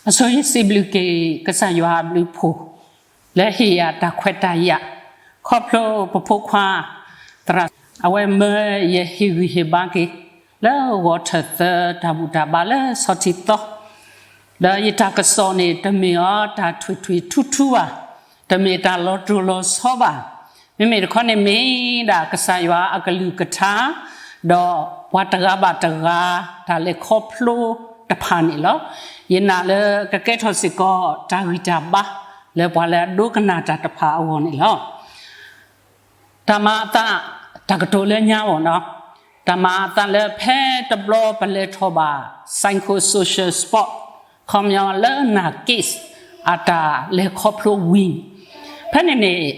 အဆိယစံးဘျုးက့ၤ ကစၢ်ယွၤအဘျုးအဖှိၣ် လၢဟ့ၣ်ယၤတၢ်ခွဲးတၢ်ယာ် ခီဖျိပဖိခွါ သရၣ် အဝဲမၢယဟ့ၣ်ဂံၢ်ဟ့ၣ်ဘါက့ၤ လၢဂီၤထၢၣ်သၢတၢ်ဘူၣ်တၢ်ဘါလၢဆီထံသီ ဒီးယတၢ်ကစီၣ်န့ၣ် တမ့ၢ်အီၤတၢ်ထွံၣ်ထွံၣ်ထူထူဘၣ်, တမ့ၢ်တၢ်လီၤတိၢ်လီၤဆီဘၣ်. မ့မ့ၢ်တခီန့ၣ်မ့ၢ်ဒၣ်ကစၢ်ယွၤအကလုၢ်ကထါ, ဒီးပှၤတဂၤဘၣ်တဂၤ တၢ်လဲၤခီဖျိတဖၣ်န့ၣ်လီၤ. ယနာ်လၢကကဲထီၣ်စ့ၢ်ကီးတၢ်ဂံၢ်တၢ်ဘါ လၢပှၤလၢအဒိကနၣ်တၢ်တဖၣ်အဂီၢ်န့ၣ်လီၤ. တၢ်မၤအသး တၢ်ကတိၤလၢညါအဂီၢ်နီၤ, တၢ်မၤအသးလၢဖဲတဘျီပလဲၤထီၣ်ဘၣ် psychosocial support ခီပညီလၢ နာ်က့း အတၢ်လဲၤခီဖျိဝံၤ, ဖဲန့ၣ်န့ၣ်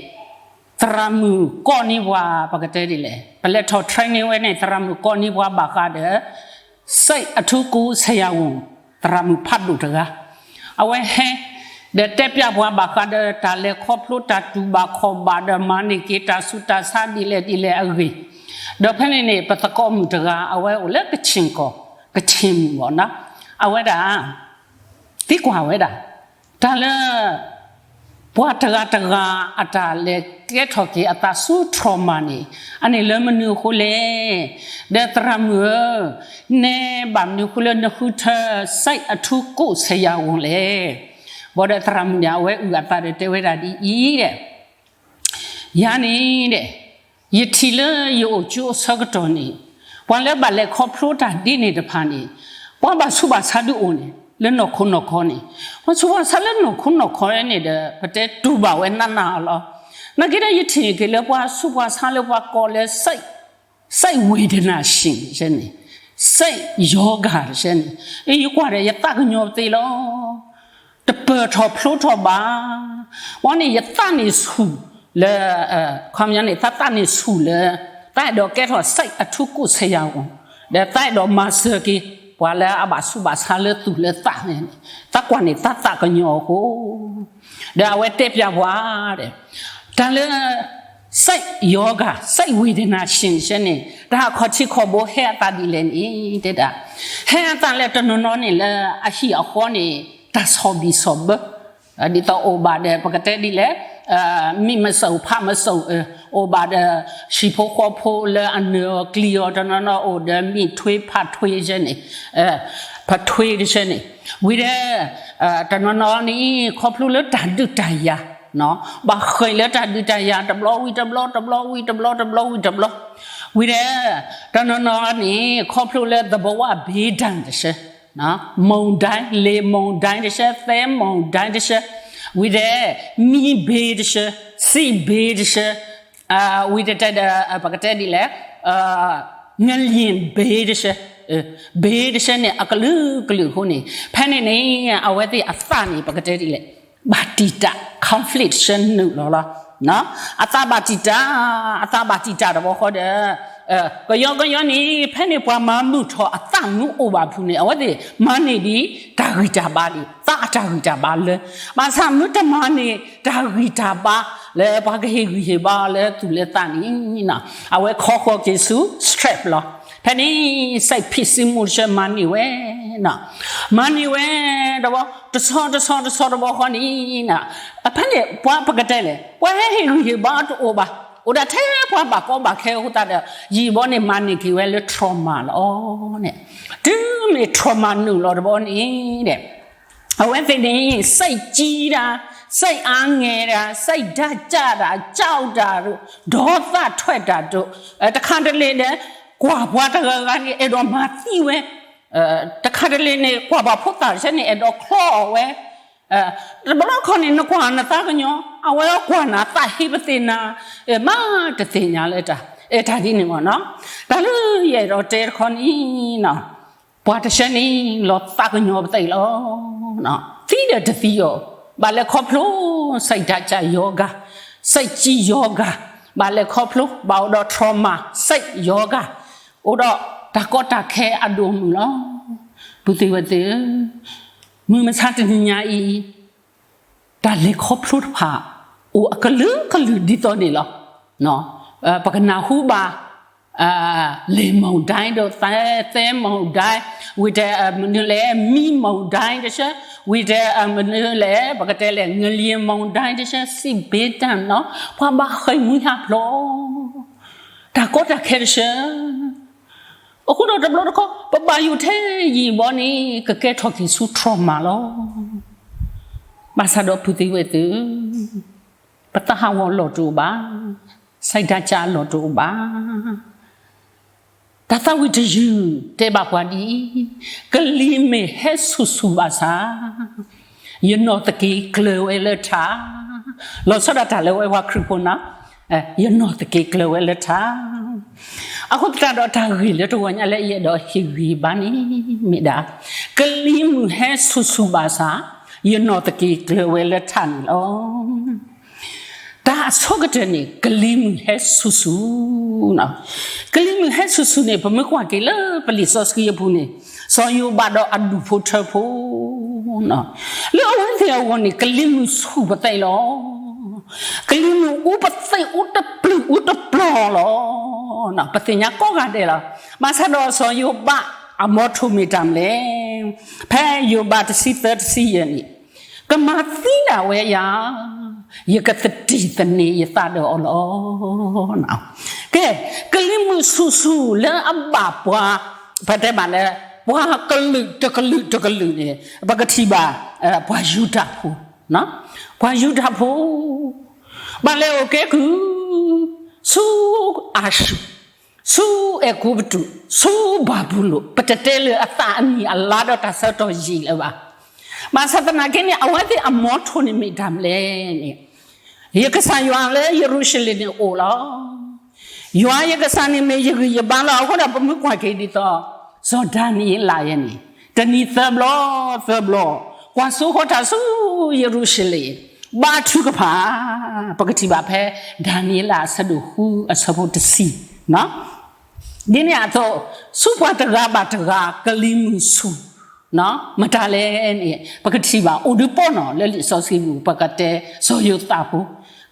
သရၣ်မုၣ်ကိးန့ၢ်ပှၤ ပကတဲဒ်လဲၣ် ပလဲၤထီၣ် training ဝဲန့ၣ် သရၣ်မုၣ်ကိးန့ၢ်ပှၤဘၣ်ဃးဒီး စိတ်အထူးကုဆရာဝန် သရၣ်မုၣ်ဖးဒိၣ်တဂၤ, အဝဲဟဲ ဒီးတဲပျးပှၤဘၣ်ဃးဒီးတၢ်လဲၤခီဖျိတၢ်တူၢ်ဘၣ်ခီၣ်ဘၣ်ဒီးမၤန့ၢ်က့ၤတၢ်ဆူးတၢ်ဆါဒ်လဲၣ်ဒ်လဲၣ်အဂ့ၢ်, ဒီးဖဲန့ၣ်န့ၣ် ပသကိးမုၣ်တဂၤ အဝဲအိၣ်လၢကဆ့ၣ်ကီၢ် ကဆ့ၣ်မုၣ်ဘၣ်နီၤ, အဝဲဒၣ် သံကွၢ်ဝဲဒၣ် တၢ်လၢ ပှၤတဂၤတဂၤအတၢ်လဲၤကဲထီၣ်က့ၤအသးဆူ trauma န့ၣ် အန့ၣ်လၢမနုၤအဃိလဲၣ်, ဒီးသရၣ်မုၣ်ဧၢ, နဲဘၣ်မနုၤအဃိလၢနဃုထၢ စိတ်အထူးကုဆရာဝန် လဲၣ်. ဘၣ်ဒီးသရၣ်မုၣ်န့ၣ် အဝဲအုၣ်အသးဒီးတဲဝဲဒၣ်ဒ်အံၤဒီး ယၤန့ၣ်ဒီး ယထံၣ်လၢယအိၣ်ကၠိအဆၢကတီၢ်န့ၣ် ပှၤလၢဘၣ်လဲၤခီဖျိတၢ်ဒ်န့ၣ်တဖၣ်န့ၣ် ပှၤဘၣ်ဆူးဘၣ်ဆါဒုးအိၣ်န့ၣ် လၢနီၢ်ခိနီၢ်ခီန့ၣ်, ပှၤဆူးဘၣ်ဆါလၢနီၢ်ခိနီၢ်ခီန့ၣ်ဒီး ပတဲတူၢ်ဘၣ်ဝဲနးနးအလီၤ. နာ်က့ဒီးယထံၣ်က့ၤလၢပှၤဆူးပှၤဆါလၢပှၤကိးလၢ စိတ်ဝေဒနာရှင် တဆၢန့ၣ်, စိတ်ရောဂါ တဆၢန့ၣ်, ယကွၢ်ဒီးယသးကညီၤပသ့လီၤ. တပၢၢ်ထီၣ်ဖျိထီၣ်ဘၣ်. ဝဲန့ၣ်ယသးန့ၣ်ဆူၣ်လၢ ခီပညီန့ၣ် သးသးန့ၣ်ဆူၣ်လၢ သးအဲၣ်ဒိးကဲထီၣ် စိတ်အထူးကုဆရာဝန် ဒီးသးအဲၣ်ဒိးမၤစၢၤက့ၤ ပှၤလၢအဘၣ်ဆူးဘၣ်ဆါလၢသူၣ်လၢသးန့ၣ်, သးကွၢ်န့ၣ်သးသးကညီၤအဃိ ဒီးအဝဲတဲပျးပှၤဒီး တၢ်လၢ စိတ်ရောဂါ စိတ်ဝေဒနာရှင် တဆၢန့ၣ် တၢ်အခီၣ်ထံးခီၣ်ဘိဟဲအသးဒ်လဲၣ်န့ၣ် တဲဒၣ် ဟဲအသးလၢတနီၤနီၤန့ၣ်လၢအဟံၣ်အဃီန့ၣ် တၢ်ဆီၣ်ဘံၣ်ဆီၣ်ဘၢ ဒ်သိးအိၣ်ဘၣ်ဒီး ပကတဲဒ်လဲၣ် မံမစၢၣ်ဖးမစၢၣ် အိၣ်ဘၣ်ဒီး ဟံၣ်ဖိဃီဖိလၢအနၢၤအီၤကျံၤအီၤ တနီၤနီၤအိၣ်ဒီးမံထွ့ဖးထွ့တဆၢန့ၣ်, ဖးထွ့တဆၢန့ၣ်, ဝံၤဒီး တနီၤနီၤန့ၣ် ခီဖျိလၢတၢ်ဒုးတၢ်ယၤ ဘၣ်ဃ့ၢ်လၢတၢ်ဒုးတၢ်ယၤ တဘျီဝံၤတဘျီ တဘျီဝံၤတဘျီ တဘျီဝံၤတဘျီ, ဝံၤဒီး တနီၤနီၤန့ၣ် ခီဖျိလၢ သဘာဝ ဘေးဒဏ် တဆၢ မုန်တိုင်း လေမုန်တိုင်း တဆၢ သဲမုန်တိုင်း တဆၢ, ဝံၤဒီး မီး ဘေး တဆၢ, ဆီး ဘေး တဆၢ, ဝံၤဒီး ပကတဲဒ်လဲၣ် ငလျင် ဘ့ တဆၢ, ဘ့ တဆၢန့ၣ် အကလုာ်ကလုာ်အဃိန့ၣ် ဖဲန့ၣ်န့ၣ် အဝဲသ့ၣ်အသးန့ၣ် ပကတဲဒ်လဲၣ် ဘၣ်တံာ်တာ် conflict တဆၢနုာ်လီၤလီၤ. အသးဘၣ်တံာ်တာ် အသးဘၣ်တံာ်တာ်တဘျီဃီဒီး ကယီကယီန့ၣ် ဖဲန့ၣ်ပှၤမၤမုာ်ထီၣ်အသးမုာ်အိၣ်ဘၣ်ဖုးန့ၣ် အဝဲသ့ၣ်မၤန့ၢ်ဒံး တၢ်ဂံၢ်တၢ်ဘါဒံး သးအတၢ်ဂံၢ်တၢ်ဘါလၢ ဘၣ်ဆၣ်မ့ၢ်တမၤန့ၢ် တၢ်ဂံၢ်တၢ်ဘါ လၢပှၤကဟ့ၣ်ဂံၢ်ဟ့ၣ်ဘါအီၤလၢသူၣ်လၢသးန့ၣ် အဝဲခီဃီၤက့ၤဆူ stress လီၤ. ဖဲန့ၣ် စိတ်ဖိစီးမှု တဆၢမၤန့ၢ်ဝဲ မၤန့ၢ်ဝဲ တဘျီ တဆီတဆီတဆီတဘျီဃီန့ၣ် ဖဲန့ၣ် ပှၤပကတဲလဲၣ် ပှၤဟဲဟ့ၣ်ဂံၢ်ဟ့ၣ်ဘါတအိၣ်ဘၣ်, အိၣ်ဒၣ်ထဲပှၤဘၣ်ကီဘၣ်ခဲအဃိသတးဒီး ယံာ်ဘီန့ၣ်မၤန့ၢ်က့ၤဝဲလၢ trauma လီၤန့ၣ်, တုၤမ့ၢ် trauma နုာ်လီၤတဘျီန့ၣ်ဒီး အဝဲသ့ၣ်န့ၣ် စိတ်ကြီးတာ, စိတ်အားငယ်တာ, စိတ်ဓာတ်ကျတာ, ကြောက်တာတို့, ဒေါသထွက်တာတို့, တခါတလေဒီး ကွၢ်ပှၤတဂၤဂၤန့ၣ် အဲၣ်ဒိးမၤသံဝဲ, တခါတလေန့ၣ် ကွၢ်ပှၤဖိသၣ်တဆၢန့ၣ် အဲၣ်ဒိးချီအီၣ်ဝဲ, တဘျီခီန့ၣ် နကွၢ်နသးကညီၤ အဝဲကွၢ်နၤ သးဟ့ပသ့ၣ်နၤ, မၤတသ့ၣ်ညါလၢတၢ်, တၢ်ဒ်န့ၣ်မ့ၢ်နီၤ, တၢ်လၢယအဲၣ်ဒိးတဲတခီန့ၣ် ပှၤတဆၢန့ၣ် လီၤသးကညီၤပသးလီၤ. သံဒီးတသံအီၤ, ဘၣ်လဲၤခီဖျိ စိတ်ဓာတ်ကျရောဂါ, စိတ်ကြီးရောဂါ, ဘၣ်လဲၤခီဖျိ ဘၣ်အိၣ်ဒီး trauma စိတ်ရောဂါ, အိၣ်ဒီးတၢ်ကီတၢ်ခဲအဒိၣ်မုၢ်လီၤ. ပုၢ်သ့ၣ်ဝဲၢ်သ့ၣ်ဧၢ, မုၢ်မဆါတနံၤညါအံၤ တၢ်လဲၤခီဖျိတဖၣ် အိၣ်အကလုာ်ကလုာ်ဒ်သိးန့ၣ်လီၤ. ပကနၢ်ဟူဘၣ် လေမုန်တိုင်းတို့ သဲမုန်တိုင်း ဝံၤတဲမနုၤလဲၣ် မီးမုန်တိုင်းတဆၢ ဝံၤတဲမနုၤလဲၣ် ပကတဲလဲၣ် ငလျင်မုန်တိုင်းတဆၢ စစ်ဘေးဒဏ်နီၤ ပှၤဘၣ်ဃ့ၢ်မှံဟးဖျိး တၢ်ကီတၢ်ခဲတဆၢ အဃိဒီးတဘျီတခီၣ် ပဘၣ်ယိၣ်ထဲယံာ်ဘီန့ၣ် ကကဲထီၣ်က့ၤဆူ trauma လီၤ. ဘၣ်ဆၣ်ဒီးပုၢ်သ့ၣ်ဝဲၢ်သ့ၣ်ဧၢ, ပသးဟးဂီၤအလီၢ်တအိၣ်ဘၣ်, စိတ်ဓာတ်ကျအလီၢ်တအိၣ်ဘၣ်. တၢ်သးဝံၣ်တယုၢ်တဲဘၣ်ပှၤဒ်အံၤ, ကလံၤမုၢ်ဟဲဆူၣ်ဆူၣ်ဘၣ်ဆၣ်, ယနီၢ်သက့ၤကျၢၤဝဲလၢထး, လီၤဆီဒၣ်တၢ်လၢဝဲပှၤခရံာ်ဖိနီၤ, ယနီၢ်သက့ၤကျၢၤဝဲလၢထး အဃိသတးဒီးတၢ်ဂ့ၢ်လၢတဂီၤညါလၢယအဲၣ်ဒိးဟ့ၣ်ဂံၢ်ဘါန့ၣ်မ့ၢ်ဒၣ်, ကလံၤမုၢ်ဟဲဆူၣ်ဆူၣ်ဘၣ်ဆၣ်, ယနီၢ်သက့ၤကျၢၤဝဲလၢထးန့ၣ်လီၤ. တၢ်အဆိကတၢၢ်န့ၣ် ကလံၤမုၢ်ဟဲဆူၣ်ဆူၣ်, ကလံၤမုၢ်ဟဲဆူၣ်ဆူၣ်န့ၣ် ပမ့ၢ်ကွၢ်က့ၤလၢပလံာ်စီဆှံအပူၤန့ၣ်, စီၤယိၤဘးဒီးအဒူၣ်ဖိထၢဖိ လၢအဝဲသ့ၣ်အဂီၢ်န့ၣ် ကလံၤမုၢ်ဆူၣ်ပသဲးလီၤ. ကလံၤမုၢ်အူပသဲးအူတပျုာ်အူတပျီၤလီၤ. ပသ့ၣ်ညါကိးဂၤဒဲးလီၤ. ဘၣ်ဆၣ်ဒီးစီၤယိၤဘးအမီထိၣ်မ့ၢ်တၢ်မနုၤလဲၣ်, ဖဲယိၤဘးတဆံသၢတဆံယဲၢ်န့ၣ်, ကမၤသံဒၣ်ဝဲယၤ, ယကသတံၢ်သန့ၤယသးဒီးအီၤလီၤ. ကဲ, ကလံၤမုၢ်ဆူၣ်ဆူၣ်လၢအဘၣ်ပှၤ, ပတဲဘၣ်လၢ ပှၤကလုာ်တကလုာ်တကလုာ်န့ၣ် ပကထံၣ်ဘၣ် ပှၤယူဒၤဖိ, ပှၤယူဒၤဖိ ဘၣ်လဲၤအိၣ်ကဲကုၢ် ဆူအၤၡူၢ်, ဆူအဲၤကူပတူး, ဆူဘၤဘူလိၣ်, ပတတဲလၢအသးအနံၣ်အလါဒီး တၢ်ဆၢကတီၢ်ယံာ်လၢၤဘၣ်. ဘၣ်ဆၣ်သနာ်က့န့ၣ် အဝဲသ့ၣ်အမီထိၣ်န့ၣ်မ့ၢ်တၢ်မနုၤလဲၣ်န့ၣ်, ယကစၢ်ယွၤလၢယရူၤၡလ့ၣ်န့ၣ်အိၣ်လီၤ. ယွၤယကစၢ်န့ၣ်မ့ၢ်ယဂံၢ်ယဘါလီၤ. အဃိဒီးပမ့ၢ်ကွၢ်က့ၤဒ်သိး စီၤဒၤနံးယ့လးယဲန့ၣ် တနံၤသၢဘျီသၢဘျီ ကွၢ်စိဃီၤတၢ်ဆူယရူၤၡလ့ၣ် ဘါထုကဖၣ်, ပကထံၣ်ဘၣ်ဖဲ ဒၤနံးယ့လးအဆၢဒိၣ်ဃုအဆၢဖိတဆံ ဒ်န့ၣ်အသိး ဆူပှၤတဂၤဘၣ်တဂၤ ကလံၤမုၢ်ဆူၣ် မတၤလဲၣ်န့ၣ် ပကထံၣ်ဘၣ် အိၣ်ဒုးပီၣ်နီၣ်လၢလံာ်စီဆှံပူၤ ပကတဲစီၤယိၤသးဖိ,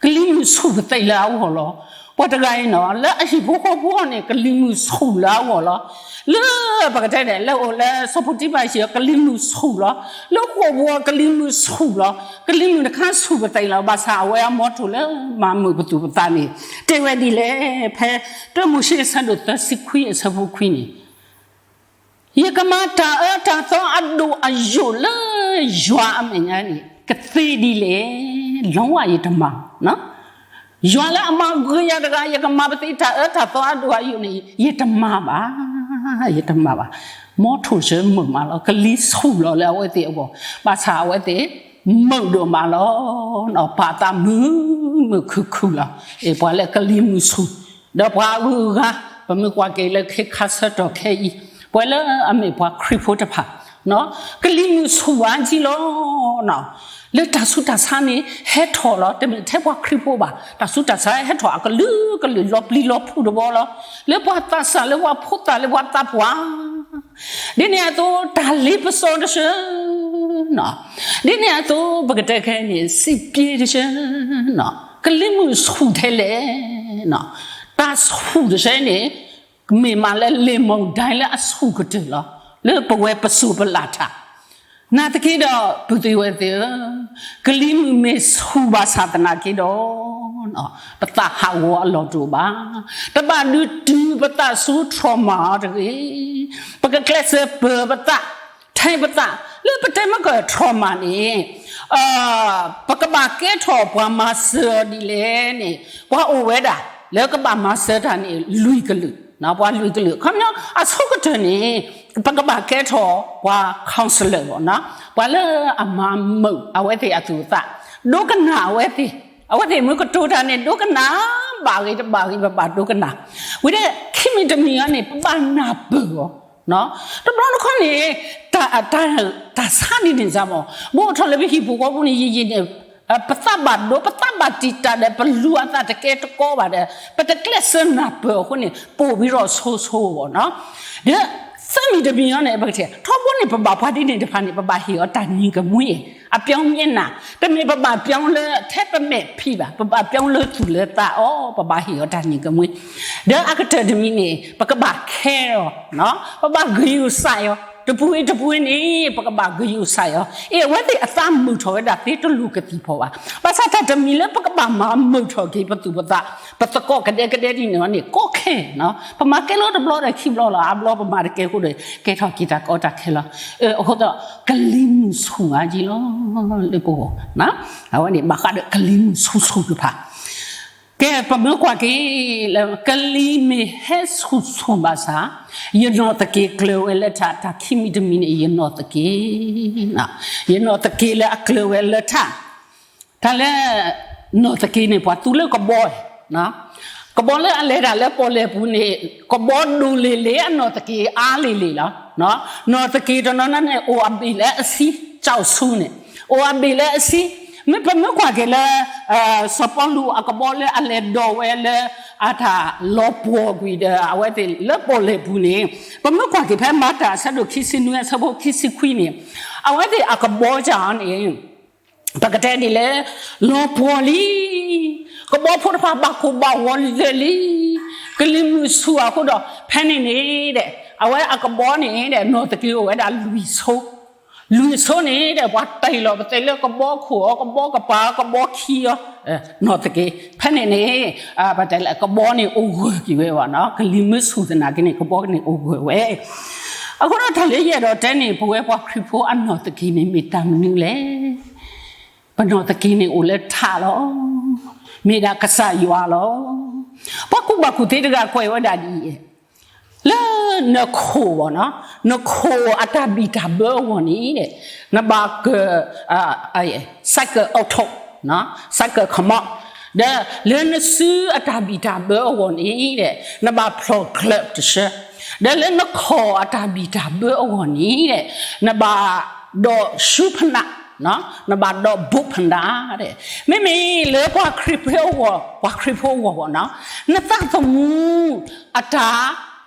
ကလံၤမုၢ်ဆူၣ်ပသဲးလၢအဂီၢ်လီၤ. ပှၤတဂၤအံၤနီၤ လၢအဟံၣ်ဖိဃီဖိအဂီၢ်န့ၣ် ကလံၤမုၢ်ဆူၣ်လၢအဂီၢ်လီၤ. လၢပကတဲန့ၣ် လၢအိၣ်လၢစီၤပီတံဖၤဟံၣ် ကလံၤမုၢ်ဆူၣ်လီၤ. လၢဃိာ်ပူၤကလံၤမုၢ်ဆူၣ်လီၤ. ကလံၤမုၢ်တခါဆူၣ်ပသဲးလီၤ. ဘၣ်ဆၣ်အဝဲအမီထိၣ်လၢမၤမုာ်ပသူၣ်ပသးန့ၣ် တဲဝဲဒ်လဲၣ်, ဖဲတၢမိၤၡ့အဆၢဒိၣ်သၢဆံခွံအဆၢဖိခွံန့ၣ် ယကမၤတၢ်အၢတၢ်သီအဒိၣ်အယိာ်လၢယွၤအမဲာ်ညါန့ၣ် ကသ့ဒ်လဲၣ်, လီၤဝဲယတမၤ, ယွၤလၢအမၤဂ့ၤယၤတဂၤ ယကမၤပသ့တၢ်အၢတၢ်သီအဒိၣ်အယိာ်န့ၣ် ယတမၤဘၣ်, ယတမၤဘၣ်. မီထိၣ်ဆၢမုာ်မးလီၤ. ကလံၤဆူၣ်လီၤလၢအဝဲသ့ၣ်အဂီၢ်, ဘၣ်ဆၣ်အဝဲသ့ၣ် မုာ်ဒိၣ်မးလီၤ. ပာ်သးမုာ်မုာ်ခုၣ်ခုၣ်လီၤ. ပှၤလၢကလံၤမုၢ်ဆူၣ် ဒီးပှၤအဂုၤအဂၤ ပမ့ၢ်ကွၢ်က့ၤလၢခ့ခါဆၢကတီၢ်ခဲအံၤ ပှၤလၢအမ့ၢ်ပှၤခရံာ်ဖိတဖၣ် ကလံၤမုၢ်ဆူၣ်ဝဲကံလီၤ. လၢတၢ်ဆူးတၢ်ဆါန့ၣ် ဟဲထီၣ်လီၤ. တမ့ၢ်ထဲပှၤခရံာ်ဖိဘၣ်, တၢ်ဆူးတၢ်ဆါဟဲထီၣ်အကလုာ်ကလုာ် လီၤပျံၤလီၤဖုးတဘီလီၤ. လၢပှၤသးစၢ် လၢပှၤဖိသၣ် လၢပှၤသးပှၢ် ဒ်န့ၣ်အသိး တၢ်လ့ပစီတဆၢ, ဒ်န့ၣ်အသိး ပကတဲခဲအံၤန့ၣ် စံးပျ့တဆၢ, ကလံၤမုၢ်ဆူၣ်ထဲလဲၣ်, တၢ်ဆူၣ်တဆၢန့ၣ် မ့ၢ်မးလၢ လေမုန်တိုင်း လၢအဆူၣ်ကတၢၢ်လီၤ. လၢပဝဲပစိၤပလၢ်တၢ် နာ်သက့ဒီး ပုၢ်သ့ၣ်ဝဲၢ်သ့ၣ်ဧၢ, ကလံၤမုၢ်မ့ၢ်ဆူၣ်ဘၣ်ဆၣ်သနာ်က့ဒီး ပသးဟးဂီၤအလီၢ်တအိၣ်ဘၣ်. တဘၣ်ဒုးတုၤပသးဆူ trauma တဂ့ၤ, ပကကျဲးစၢးပၢၤပသး ထဲပသး လၢပတဲမ့ၢ်က trauma န့ၣ် ပကဘၣ်ကဲထီၣ်ပှၤမၤစၢၤအီၤဒ်လဲၣ်န့ၣ် ပှၤအိၣ်ဝဲဒၣ် လၢကဘၣ်မၤစၢၤတၢ်န့ၣ် လွံၢ်ကလုာ်, ပှၤလွံၢ်ကလုာ်. ခီပညီ အဆိကတၢၢ်န့ၣ် ပကဘၣ်ကဲထီၣ်ပှၤ counselor ပှၤလၢအမၤမုာ်အဝဲသ့ၣ်အသူၣ်အသး, ဒိကနၣ်အဝဲသ့ၣ်, အဝဲသ့ၣ်မ့ၢ်ကတိၤတၢ်န့ၣ် ဒိကနၣ် ဘၣ်ဂ့ၤတဘၣ်ဂ့ၤ ပဘၣ်ဒိကနၣ်. ဝံၤဒီး ခံမံၤတမံၤအံၤန့ၣ် ပဘၣ်နၢ်ပၢၢ်အီၤ တဘျီတခီၣ်န့ၣ် တၢ်ဆါန့ၣ်န့ၣ်စ့ၢ်မး ဘၣ်အိၣ်ထီၣ်လၢပဟံၣ်ပူၤဃီပူၤန့ၣ် ယံာ်ယံာ်န့ၣ် ပသးဘၣ်ဒိ ပသးဘၣ်တံာ်တာ်ဒီး ပလူၤအသးတကဲတကီဘၣ်ဒီး ပတကျဲးစၢးနၢ်ပၢၢ်အဃိန့ၣ် ပိာ်ဘံရီၣ်ဆိဆိအဂီၢ်နီၤ. ဒီး သၢမံၤတမံၤအံၤန့ၣ် ပကထံၣ် ထီဘိန့ၣ် ပဘၣ်ပှၤဒ်န့ၣ်တဖၣ်န့ၣ် ပဘၣ်ဟ့ၣ်အီၤတၢ်နံၤကမှံ, အပြောင်းမျဉ်းနံ, တမ့ၢ်ပဘၣ်ပြောင်းလၢထဲပမဲာ်ဖံးဘၣ်, ပဘၣ်ပြောင်းလၢသူၣ်လၢသးအီၤ, ပဘၣ်ဟ့ၣ်အီၤတၢ်နံၤကမှံ, ဒီးအကတၢၢ်တမံၤန့ၣ် ပကဘၣ် care အီၤ, ပဘၣ်ဂံာ်ယူၢ်စၢ်အီၤ, တပူၤအံၤတပူၤအံၤန့ၣ် ပကဘၣ်ဂံာ်ယူၢ်စၢ်အီၤ, အ့ၣ် အဝဲသ့ၣ်အသးမုာ်ထီၣ်ဝဲဒၣ်သ့တလိၣ်ကသံၣ်ဖီၣ်ဘၣ်, ဘၣ်ဆၣ်တၢ်တမံၤလၢပကဘၣ်မၤမုာ်ထီၣ်က့ၤပသူၣ်ပသး ပသကိးကဒဲကဒဲဒ်န့ၣ်န့ၣ် ကီခဲနီၤ, ပမၤကဲလၢတဘျီဒီးခံဘျီလီၤ, အဘျီပမၤတကဲအဃိဒီး ကဲထီၣ်က့ၤတၢ်ကီတၢ်ခဲလီၤ. အဃိသတး ကလံၤမုၢ်ဆူၣ်ဧါက့လီၤ, လၢပဂီၢ်, အဝဲန့ၣ် ဘၣ်ဃးဒီးကလံၤမုၢ်ဆူၣ်ဆူၣ်တဖၣ်, ကဲ ပမ့ၢ်ကွၢ်က့ၤလၢ ကလံၤမ့ၢ်ဟဲဆူၣ်ဆူၣ်ဘၣ်ဆၣ်, ယနီၢ်သက့ကျၢၤဝဲလၢထး, တၢ်ခံမံၤတမံၤန့ၣ် ယနီၢ်သက့, ယနီၢ်သက့လၢအကျၢၤဝဲလၢထး တၢ်လၢ နီၢ်သက့န့ၣ် ပှၤသူလၢကဘီ, ကဘီလၢအလဲၤတၢ်လၢပီၣ်လဲၣ်ပူၤန့ၣ် ကဘီဒိၣ်လ့ၣ်လ့ၣ်အနီၢ်သက့အါလ့ၣ်လ့ၣ်လီၤ. နီၢ်သက့တနီၤနီၤန့ၣ် အိၣ်အဘ့ၣ်လၢအဆံ, ကၠီၣ်ဆူန့ၣ် အိၣ်အဘ့ၣ်လၢအဆံ, မ့ၢ်ပမ့ၢ်ကွၢ်က့ၤလၢ စီၤပီလူးအကဘီလၢအလဲၤဒိးဝဲလၢ အတၢ်လီၤပှီၢ်ကွံာ်ဒီး အဝဲသ့ၣ်လၢပီၣ်လဲၣ်ပူၤန့ၣ် ပမ့ၢ်ကွၢ်က့ၤဖဲမၤတၢ်အဆၢဒိၣ်ခံဆံနွံအဆၢဖိခံဆံခွံန့ၣ် အဝဲသ့ၣ်အကဘီကၢ်န့ၣ် ပကတဲဒ်လဲၣ်, လီၤပှီၢ်လံ, ကဘီဖိတဖၣ်ဘၣ်ကိၢ်ဘၣ်ဂီၤလံ, ကလံၤမုၢ်ဆူၣ်အဃိဒီး ဖဲန့ၣ်န့ၣ်ဒီး အဝဲအကဘီန့ၣ်ဒီး နီၢ်သက့အိၣ်ဝဲဒၣ်လွံၢ်ဆိ, လွံၢ်ဆိန့ၣ်ဒီး ပှၤတ့ၢ်လီၤပသဲးလၢကဘီခိၣ်အီၤ, ကဘီကပၤ, ကဘီခံအီၤ, နီၢ်သက့, ဖဲန့ၣ်န့ၣ် ပတဲလၢကဘီန့ၣ်အိၣ်ဂၢၢ်က့ၤဝဲဘၣ်နီၤ, ကလံၤမုၢ်ဆူၣ်သနာ်က့န့ၣ် ကဘီန့ၣ်အိၣ်ဂၢၢ်ဝဲ အဃိဒီးတၢ်လၢယအဲၣ်ဒိးတဲန့ၣ် ပဝဲပှၤခရံာ်ဖိအနီၢ်သက့န့ၣ် မ့ၢ်တၢ်မနုၤလဲၣ်. ပနီၢ်သက့န့ၣ်အိၣ်လၢထးလီၤ. မ့ၢ်ဒၣ်ကစၢ်ယွၤလီၤ. ပှၤကူၣ်ဘၣ်ကူၣ်သ့တဂၤကွဲးဝဲဒၣ်ဒ်အံၤ, လၢနခိၣ်ဘၣ်နီၤ, နခိၣ်အတၢ်ဘံၣ်တၢ်ဘၢအဂီၢ်န့ၣ်, နဘၣ်ကၢၢ် cycle auto, cycle ခမီ, ဒီးလၢနစုအတၢ်ဘံၣ်တၢ်ဘၢအဂီၢ်န့ၣ်, နဘၣ်ဖျိးကျၢၢ်တဆၢ, ဒီးလၢနခီၣ်အတၢ်ဘံၣ်တၢ်ဘၢအဂီၢ်န့ၣ်, နဘၣ်ဒိးရှူဖနး, နဘၣ်ဒိးဘူးဖနး, မ့မ့ၢ်လၢပှၤခရံာ်ဖိအဂီၢ်, ပှၤခရံာ်ဖိအဂီၢ်ဘၣ်နီၤ, နသးသမူ အတၢ်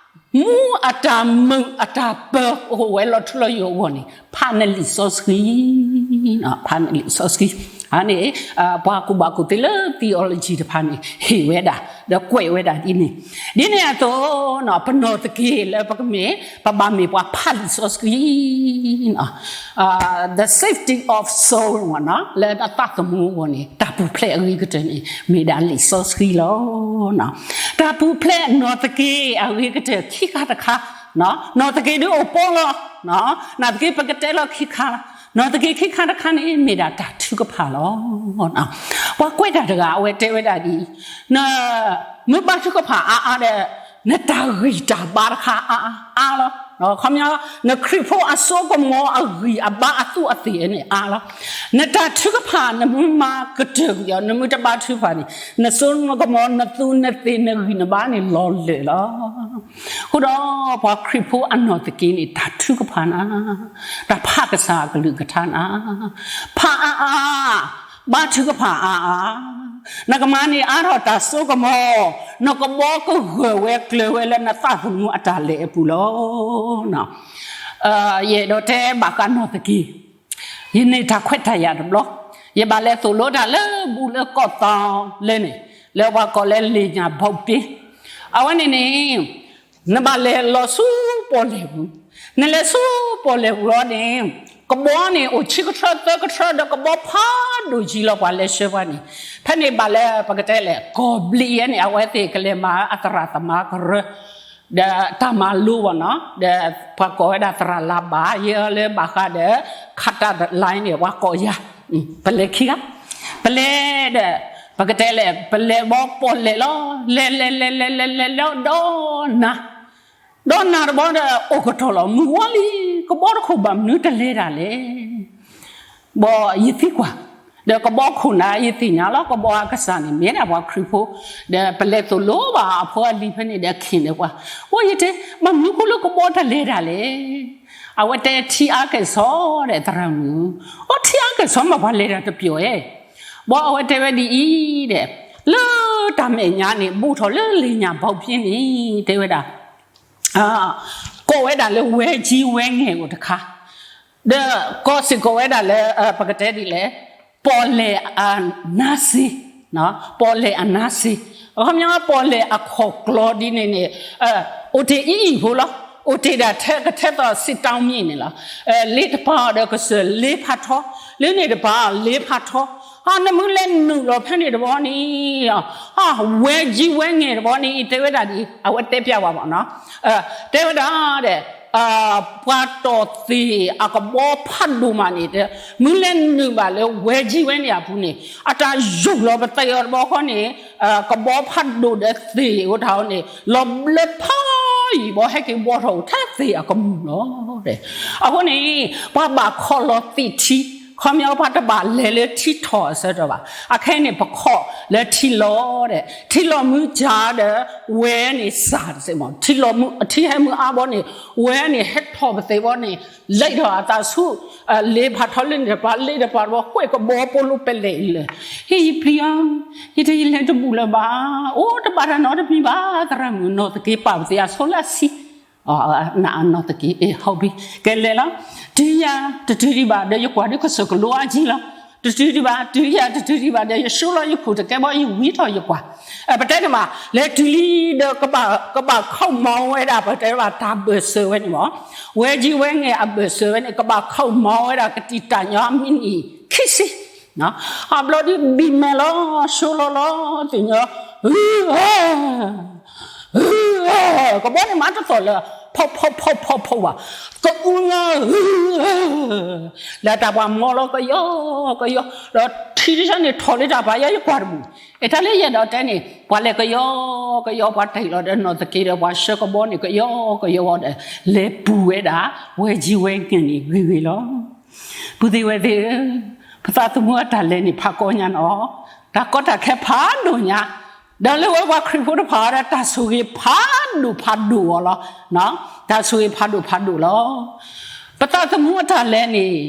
မူအတၢ်မုာ်အတၢ်ပၢၤအိၣ်ဝဲလီၤထူလီၤယိာ်အဂီၢ်န့ၣ် ဖးနလံာ်စီဆှံ, ဖးနလံာ်စီဆှံ, အန့ၣ် ပှၤကူၣ်ဘၣ်ကူၣ်သ့လၢ theology တဖၣ်န့ၣ် ဟ့ၣ်ဝဲဒၣ် ဒီးကွဲးဝဲဒၣ်ဒ်န့ၣ်, ဒ်န့ၣ်အသိး ပနီၢ်သက့လၢပကမ့ၢ် ပဘၣ်မ့ၢ်ပှၤဖးလံာ်စီဆှံ the safety of soul လၢအသးသမူအဂီၢ်န့ၣ် တၢ်ပူၤဖျဲးအဂ့ၤကတၢၢ်န့ၣ် မ့ၢ်ဒၣ်လံာ်စီဆှံလီၤ. တၢ်ပူၤဖျဲးနီၢ်သက့အဂ့ၤကတၢၢ်ခံခါတခါ, နီၢ်သက့ဒ်အိၣ်ပီလီၤ, နာ်သက့ပကတဲလီၤခံခါ, နီၢ်သက့ခံခါတခါန့ၣ် မ့ၢ်ဒၣ်တၢ်ထုကဖၣ်လီၤ. ပှၤကွဲးတၢ်တဂၤ အဝဲတဲဝဲဒၣ်ဒ်အံၤ, မ့ၢ်ဘါထုကဖၣ်အါအါဒီး နတၢ်ဂံၢ်တၢ်ဘါတခါအါအါလီၤ. ခီပညီ နခရံာ်ဖိအစိကမီၤအဂံၢ်အဘါအသူးအသ့ၣ်န့ၣ်အါလီၤ. နတၢ်ထုကဖၣ် နမ့ၢ်မၤကတၢၢ်ကွံာ်အီၤ နမ့ၢ်တဘါထုကဖၣ်န့ၣ် နစိနကမီၤ နသူးနသ့ၣ် နဂံၢ်နဘါန့ၣ်လီၤလၢာ်လီၤ. အဃိဒီး ပှၤခရံာ်ဖိအနီၢ်သက့န့ၣ် တၢ်ထုကဖၣ်နၤ, တၢ်ဖးကစၢ်အကလုၢ်ကထါနၤ, ဖးအါအါ, ဘါထုကဖၣ်အါအါ, နကမၤန့ၢ်အါထီၣ်တၢ်စိကမီၤ, နကဘီကဂၢၢ်ဝဲကျၢၤဝဲလၢနသးသမူအတၢ်လဲၤအပူၤလီၤ. ယအဲၣ်ဒိးတဲဘၣ်ဃးနီၢ်သက့, ယန့ၢ်တၢ်ခွဲးတၢ်ယာ်တဘျီ, ယဘၣ်လဲၤသိၣ်လိတၢ်လၢဘူးလၢကီၢ်သီလဲၣ်န့ၣ်, လၢပှၤကိးလၢလ့ၣ်ညၣ်ဘီပ့, အဝဲန့ၣ်န့ၣ် နဘၣ်လဲၤလီၤဆူပီၣ်လဲၣ်ပူၤ, နလဲၤဆူပီၣ်လဲၣ်ပူၤလီၤန့ၣ် ကဘီန့ၣ် အိၣ်ဆံကထြၢသၢကထြၢဒီးကဘီဖးဒိၣ်ကံလီၤ ပှၤလဲၤဆှၢပှၤန့ၣ်, ဖဲန့ၣ်ဘၣ်လၢပကတဲလဲၣ် ကီၢ်ဘျံးယဲန့ၣ် အဝဲသ့ၣ်ကလဲၤမၤအသရၣ်သမါကရၢ ဒီးတၢ်မၤလိဘၣ်နီၤ, ဒီးပှၤကိးဝဲဒၣ်သရၣ်လၤဘၣ် ယဲလၢဘၣ်ဃးဒီး ခးတၢ်တလါန့ၣ် ပှၤကိးယၤ, ပလဲၤခံဂၤ, ပလဲၤဒီး ပကတဲလဲၣ် ပလဲၤဘီပီၣ်လဲၣ်လီၤ, လဲၤလဲၤလဲၤလဲၤလဲၤလဲၤလီၤဒီးနၤ, ဒီးနၤတဘီဒီး အိၣ်ကတီၢ်လီၤ မုၢ်ဝါလံ, ကဘီတခိၣ်ဘၣ်မနုၤတလဲၤတၢ်လဲၣ် ဘီယသံကွၢ်, ဒီးကဘီခိၣ်နၤယသ့ၣ်ညါလီၤ, ကဘီအကစၢ်န့ၣ် မ့ၢ်ဒၣ်ပှၤခရံာ်ဖိ, ဒီးပလဲၤသိၣ်လိဘၣ်အဖိအလံၤဖဲန့ၣ်ဒီး ခ့ၣ်န့ၢ်ပှၤ, အိၣ်ယတဲ, ဘၣ်မနုၤဃိလၢကဘီတလဲၤတၢ်လဲၣ်, အဝဲတဲထံအါကဲၣ်ဆိးဒီးသရၣ်မုၣ်, အိၣ်ထံအါကဲၣ်ဆိးမ့ၢ်ပှၤလဲၤတၢ်တပျီၣ်ဧဲ, ဘီအဝဲတဲဝဲဒ်အံၤဒီး, လၢတၢ်မဲာ်ညါန့ၣ် ဘူးထီၣ်လၢလ့ၣ်ညၣ်ဘီပ့န့ၣ် တဲဝဲဒၣ် အ ကိးဝဲဒၣ်လၢဝဲကၠံဝဲငဲၢ်အိၣ်တခါ, ဒီးကိးစ့ၢ်ကီးဝဲဒၣ်လၢ ပကတဲဒ်လဲၣ်, ပီၣ်လဲၣ်အနါစ့, ပီၣ်လဲၣ်အနါစ့, အခီပညီပီၣ်လဲၣ်အခီၣ်ကျီဒ်န့ၣ်န့ၣ် အိၣ်တ့ၢ်အံၤအံၤဖိလီၤ, အိၣ်တ့ၢ်ဒၣ်ထဲကထဲသိးစံးတီမံၤန့ၣ်လီၤ. လ့တပၤအီၤဒီးကစၢၢ်လ့ဖးထီ, လၢန့ၣ်တပၤလ့ဖးထီ, အနမုၢ်လဲၤနုာ်လီၤဖဲန့ၣ်တဘျီန့ၣ် အဝဲကၠံဝဲငဲၢ်တဘျီန့ၣ် တဲဝဲဒၣ်ဒ်အံၤ အဝဲတဲပျးဝဲဘၣ်နီၤ, တဲဝဲဒၣ်ဒီး ပှၤတီၢ်သ့ၣ်အကဘီဖးဒိၣ်မးန့ၣ် မုၢ်လဲၤနုာ်ဘၣ်လၢဝဲကၠံဝဲန့ၣ်အပူၤန့ၣ် အတၢ်ယူာ်လီၤပသံးအီၤတဘျီဃီန့ၣ် ကဘီဖးဒိၣ်ဒီးသ့ၣ်အိၣ်တၢ်အီၤန့ၣ် လီၤဘျၢဖးယံာ်ဘီ ဟဲက့ၤဘှီထီၣ်အိၣ်ထဲသ့ၣ်အကမူၣ်လီၤ. အဃိန့ၣ် ပှၤဘၣ်ခီလီၤသံးထံ, ခီပညီပှၤတဘၣ်လဲၤလၢထံထီၣ်အဆၢကတီၢ်ဘၣ်. အခဲအံၤန့ၣ် ပခီၣ်လၢထံလီၤဒီး ထံလီၤမုၢ်ကၢ်ဒီး ဝဲန့ၣ်စၢ်တစဲးမး ထံလီၤမုၢ်အထံဟဲမုၢ်အါဘီန့ၣ် ဝဲန့ၣ်ဟဲထီၣ်ပသံးဘီန့ၣ် လဲၤထီၣ်အသးဆူ လ့ဖးထီ လၢန့ၣ်တပၤ လ့တပၤတဘျီ ကွဲၢ်ကဘီဖိလၢပလဲၣ်လၢာ်, ဟ့ၣ်ယပျံၤအီၤ, ယတယလဲၤတဘူၣ်လၢၤဘၣ်, အိၣ်တဘၣ်တၢ်နီတမံၤဘၣ် သရၣ်မုၣ် နီၢ်သက့ပာ်ပသံးအဆိလၢအဆံ နီၢ်သက့ အ့ ဟီၣ်ဘံ ကဲလဲၤလီၤ, တုၤယၤတတုၤဒံးဘၣ်ဒီး ယကွၢ်ဒ်ကစၢၢ်ကလိအါကၠံလီၤ, တတုၤဒံးဘၣ် တုၤယၤတတုၤဒံးဘၣ်ဒီး ယဆှၢလီၤယခိၣ်တကဲဘီ ယဝံထီၣ်ယကွၢ်, ပတဲန့ၣ်မး လဲၤတုၤလံဒီး ကဘၣ်ခီၣ်မီဝဲဒၣ် ပတဲဘၣ်တၢ်ဘၢၣ်စၢၤဝဲန့ၣ်မး, ဝဲကၠံဝဲငဲၢ်အဘၢၣ်စၢၤဝဲန့ၣ် ကဘၣ်ခီၣ်မီဝဲဒၣ် ကတံာ်တၢ်ညီမံးနံးခံဆံ အဘျီဒ်ဘံၣ်မဲာ်လီၤ ဆိလီၤလီၤသ့ၣ်ညီ, ကဘီန့ၣ်မၤတသီၣ်လၢ ဖီဖီဖီဖီဖီဘၣ်, ကအူညီ, လၢတၢ်ပှၤမီလီၤကယီကယီ, ဒီးထံတဆၢန့ၣ်ထီၣ်လၢတၢ်ပာ်ယၤ ယကွၢ်တဘူၣ်, အတၢ်လၢယအဲၣ်ဒိးတဲန့ၣ် ပှၤလဲၤကယီကယီ ပှၤတ့ၢ်လီၤဒီးနီၢ်သက့ဒီး ပှၤဆှၢကဘီန့ၣ် ကယီကယီဒီး လဲၤပူၤဝဲဒၣ် ဝဲကၠံဝဲငဲၢ်န့ၣ်ဂ့ၤဂ့ၤလီၤ. ပုၢ်သ့ၣ်ဝဲၢ်သ့ၣ်ဧၢ, ပသးသမူအတၢ်လဲၤန့ၣ် ဖးကီညါနီၤ, တၢ်ကီတၢ်ခဲဖးဒိၣ်ညါ, ဒီးလၢဝဲပှၤခရံာ်ဖိတဖၣ်ဒီး တၢ်ဆိၣ်ဂ့ၤဖးဒိၣ်ဖးဒိၣ်အီၤလီၤ. တၢ်ဆိၣ်ဂ့ၤဖးဒိၣ်ဖးဒိၣ်လီၤ. ပသးသမူအတၢ်လဲၤန့ၣ်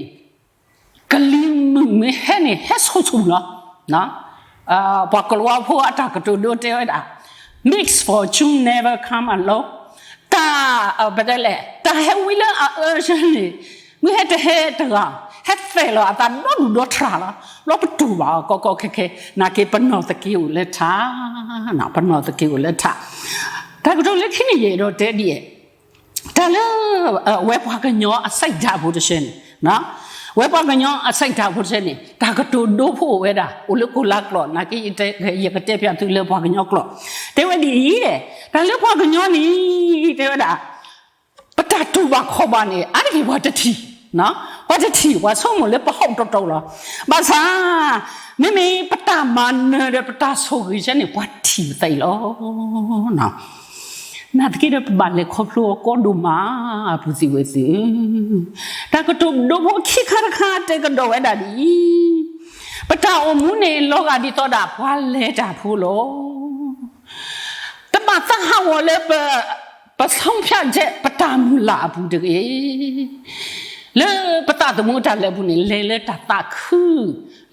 ကလံၤမုၢ်မ့ၢ်ဟဲန့ၣ် ဟဲဆူၣ်ဆူၣ်လီၤ. ပှၤကလံၤဖိအတၢ်ကတိၤဒိတဲဝဲဒၣ် misfortune never come alone, တၢ် ပတဲလဲၣ် တၢ်ဟဲဝံလၢအအၢဆၢန့ၣ် မ့ၢ်ဟဲတဟဲတဂၤ ဟဲသဲးလီၤအသးဒီဒူၣ်ဒီထၢလီၤ. ဘျီပတူၢ်ဘၣ်အီၤကီကီခဲခဲ နာ်က့ပနီၢ်သက့အိၣ်လၢထး, ပနီၢ်သက့အိၣ်လၢထး. တၢ်ကတိၤလၢခံန့ၣ် ယအဲၣ်ဒိးတဲဒ်အံၤ, တၢ်လၢ ဝဲပှၤကညီအစိတ်ဓာတ်ဖိတဆၢန့ၣ်, ဝဲပှၤကညီအစိတ်ဓာတ်ဖိတဆၢန့ၣ် တၢ်ကတိၤဒိဖိအိၣ်ဝဲဒၣ် အိၣ်လၢကိးလါကျိာ် နာ်က့ ယကတဲပျးသုလၢပှၤကညီကျိာ်, တဲဝဲဒ်အံၤ, တၢ်လၢပှၤကညီန့ၣ် တဲဝဲဒၣ် ပတၢ်တူၢ်ဘၣ်ခီၣ်ဘၣ်န့ၣ် အါတက့ၢ်ပှၤတထံၣ်, ပှၤတထံၣ် ပှၤဆိကမိၣ်လၢပဟီၣ်တီတီလီၤ. ဘၣ်ဆၣ် မ့မ့ၢ်ပတၢ်မၤနၢၤဒီးပတၢ်ဆိၣ်ဂ့ၤဆၢန့ၣ် ပှၤထံၣ်ပသးအံၤလီၤ. နာ်သက့ဒီး ပဘၣ်လဲၤခီဖျိအီၤကီဒိၣ်မး ပုၢ်သ့ၣ်ဝဲၢ်သ့ၣ်ဧၢ, တၢ်ကတိၤဒိဖိခံခါတခါတဲကဒီးဝဲဒၣ်ဒ်အံၤ, ပတၢ်အိၣ်မူန့ၣ် လီၤဂာ်ဒ်သိးဒၣ်ပှၤလဲၤတၢ်ဖိလီၤ. တဘၣ်သးဟးဂီၤလၢပ ပဆုံးဖြတ်ချက် ပတၢ်မုၢ်လၢ်အပူၤတဂ့ၤ. လၢပသးသမူအတၢ်လဲၤအပူၤန့ၣ် လဲၤလၢတၢ်သးခု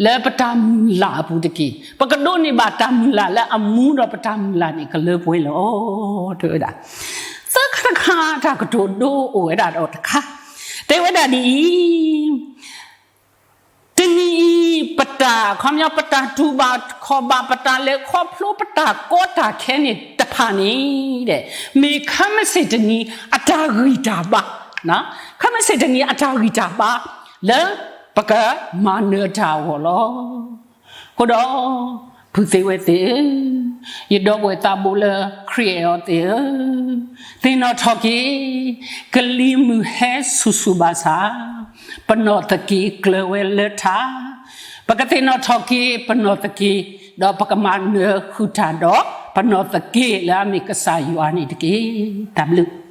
လၢပတၢ်မုၢ်လၢ်အပူၤတက့ၢ်. ပကဒိးန့ၢ်ဘၣ်တၢ်မုၢ်လၢ်လၢအမူဒီးပတၢ်မုၢ်လၢ်န့ၣ် ကလၢပှဲၤလီၤ တဲဝဲဒၣ်. သၢခါတခါတၢ်ကတိၤဒိအိၣ်ဝဲဒၣ်ဒီးတခါ တဲဝဲဒၣ်ဒ်အံၤ, တနံၤအံၤ ပတၢ် ခီပညီ ပတၢ်တူၢ်ဘၣ်ခီၣ်ဘၣ် ပတၢ်လဲၤခီဖျိ ပတၢ်ကီတၢ်ခဲန့ၣ်တဖၣ်န့ၣ် မ့ၢ်ခဲမုၢ်ဆ့ၣ်တနံၤအတၢ်ဂံၢ်တၢ်ဘါ, ခဲမုၢ်ဆ့ၣ်တနံၤအတၢ်ဂံၢ်တၢ်ဘါ လၢပကမၤနၢၤတၢ်အဂီၢ်လီၤ. အဃိဒီး ပုၢ်သ့ၣ်ဝဲၢ်သ့ၣ်ဧၢ, ယဒီပုၢ်ဝဲၢ်သးဘိလၢခရံာ်အဲၣ်အီၤသ့ၣ်ဧၢ, သ့ၣ်နီၣ်ထီၣ်က့ၤ ကလံၤမုၢ်ဟဲဆူၣ်ဆူၣ်ဘၣ်ဆၣ်, ပနီၢ်သက့ကျၢၤဝဲလၢထး, ပကသ့ၣ်နီၣ်ထီၣ်က့ၤပနီၢ်သက့, ဒီးပကမၤနၢၤဃုာ်တၢ်ဒီး ပနီၢ်သက့လၢအမ့ၢ်ကစၢ်ယွၤန့ၣ်တက့ၢ်. တၢ်ဘျုး